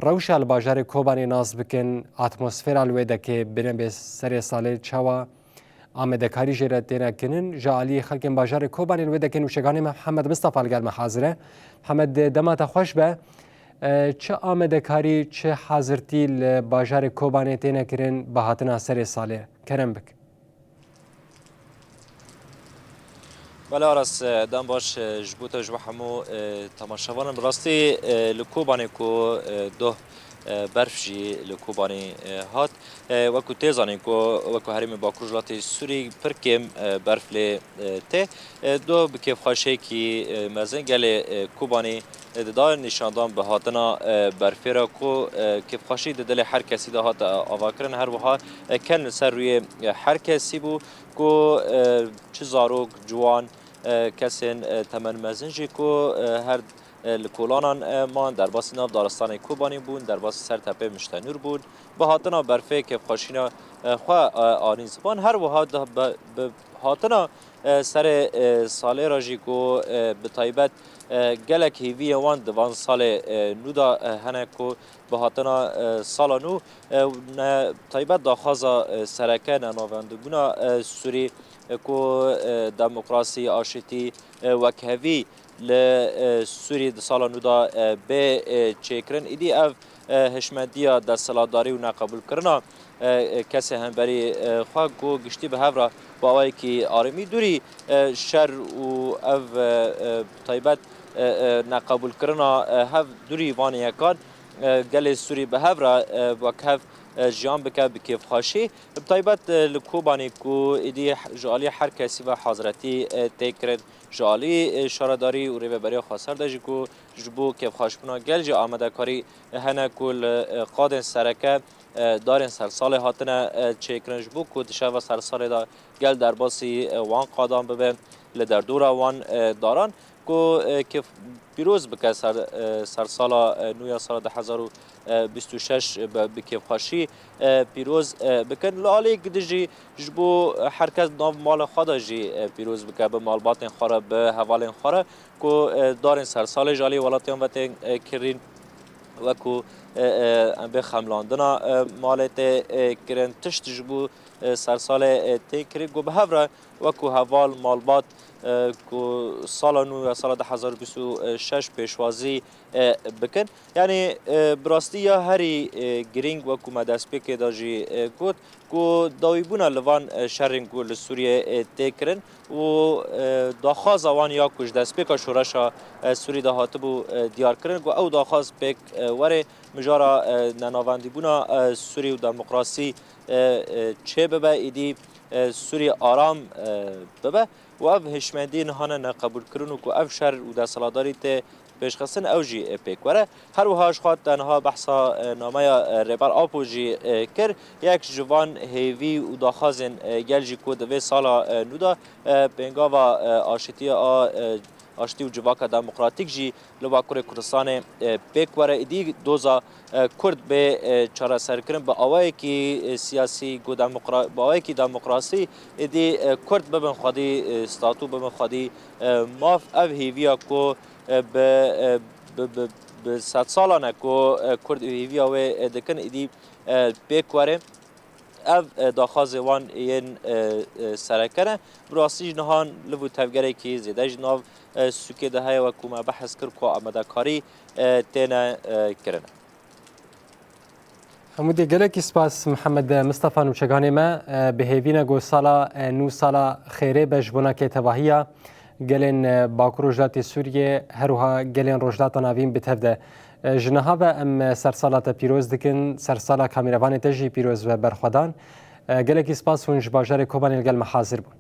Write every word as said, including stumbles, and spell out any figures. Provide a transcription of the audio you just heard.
Rewşa li bajarê Kobanê nas bikin, atmosfera li wê dekê binebê serê salê çawa, amadekarî jê re têne kirin. Ji aliyê xelkên bajarê Kobanê li wê dekê nûşeganê me Mihemed Mistefa li gel me hazir e. Mihemed, dema te xweş be. E, çi amadekarî, çi hazirtî li bajarê Kobanê têne kirin bi hatina serê salê? Kerem bik. Belê Aras, e, dem baş, e, ji bo te, ji bo hemû, e, temaşevanan. Bi rastî, e, li Kobanê ku, e, doh, e, berf jî li Kobanê, e, hat. E, wekî tê zanîn ku wekî herêmê Bakur Rojhilatê Sûrî pir kêm, e, berf lê, e, tê. E, doh bi kêfxweşiyekî, e, mezin gelê, e, Kobanê, e, dida nîşandan bi hatina, e, berfê re ku, e, kêfxweşî di dilê her kesî de hate avakirin. Her wiha, e, ken li ser rûyê, e, her kesî bû ku, e, çi zarok, ciwan, e, kesên, e, temenmezin jî ku, e, her, e, li kolanan, e, man, derbasî nav daristanê Kobanê bûn, derbasî ser tepê Miştenûr bûn. Bi hatina berfê kêfxweşîna, e, xwe, e, anîn ziman. Her wiha da bi, bi hatina, e, serê, e, salê re jî ku, e, bi taybet, e, gelek hêviyên wan di van salê, e, nû de, e, hene ku bi hatina, e, sala nû, e, ne taybet daxwaza, e, sereke ne navendibûna, e, Sûrî, e, ku, e, demokrasî, aşitî, e, wekhevî li, e, Sûrî di sala nû de, e, bê, e, çêkirin. Îdî ev, e, hişmediya desthilatdarî û neqebûlkirina, e, e, kesê hemberî, e, xwe ku giştî bi hev re bi awayekî arîmî dûrî, e, şer û ev, e, e, taybet, e, e, neqebûlkirina, e, hev dûrî van yekan, e, gelê Sûrî bi hev re, e, wek hev, e, jiyan bike bi kêfxweşî. Bi taybet, e, li Kobanê ku êdî ji alî her kesî ve hazretî, e, tê kirin, ji alî, e, şaredarî û rêveberiya xweser de jî ku ji bo kêfxweşbûna gel jî amadekarî hene ku li, e, qadên sereke, e, darên sersalê hatine, e, çêkirin ji bo ku di şeva sersalê de gel derbasî, e, wan qadan bibe li derdora wan, e, daran ku, e, kêf pîroz bike ser, e, sersala, e, nû ya sala du hezar û bîst û şeş be, bi kêfxweşî, e, pîroz, e, bikin. Li aliyek din jî ji bo her kes nav mala xwe de jî, e, pîroz bike, bi malbatên xwe re, bi hevalên xwe re ku, e, darên sersalê ji alî welatiyan ve tên, e, kirîn, wekû, e, e, em bê xemlandina, e, malê tê, e, kirin, tişt ji bo, e, sersalê, e, tê kirin ku bi hev re wekû heval, malbat, e, ku sala nû ya sala du hezar û bîst û şeş pêşwazî, e, bikin. Yanî, e, bi rastî ya herî, e, girîng wekû me destpêkê de jî, e, got ku dawîbûna li van, e, şerên ku li Sûriyê, e, tê kirin û, e, daxwaza wan ya ku ji destpêka şoreşa, e, Sûrî de hatibû, e, diyar kirin ku ew daxwaz pêk, e, were mijara, e, nenavendîbûna, e, Sûrî û demokrasî, e, e, çê bibe, îdî, e, Sûrî aram, e, bibe û ev hişmendî niha ne neqebûlkirin û ku ev şer û desthilatdarî tê pêşxistin ew jî, e, pêk were. Her wiha ji xwe te niha behsa, e, nameya, e, Rêber Apo jî, e, kir. Yek ji van hêvî û daxwazên, e, gel jî ku di vê sala, e, nû de, e, pêngava, e, aşitiya a, e, aştî û civaka demokratîk jî li Bakurê Kurdistanê, e, pêk were. Îdî doza, e, Kurd bê, e, çareserkirin bi awayekî, e, siyasî ku demokra-, bi awayekî demokrasî, îdî, e, Kurd bibin xwedî, e, statû, bibin xwedî, e, maf. Ev hêviya ku, e, bi, e, bi, bi, bi sedsalan e ku, e, Kurd hêviya wê, e, dikin, îdî, e, pêk were. Ev, e, daxwazê wan yên, e, e, sereke ne. Bi rastî jî niha liv û tevgerekî zêde ji nav, e, sûkê de heye, wekû me behs kir ku amadekarî, e, têne, e, kirin. Hemûdê gelekî spas Mihemed Mistefa nûçeganê me, e, bi hêvî ne ku sala, e, nû sala xêrê be ji bona kê tevahiya gelên, e, Bakur Rojhilatê Sûriyê, her wiha gelên Rojhilata Navîn bi tev de. E, ji niha ve em, e, sersala te pîroz dikin, sersala kamîrevanê te jî pîroz be berxwedan. E, gelekî spas hûn ji bajarê Kobanê li gel me hazir bûn.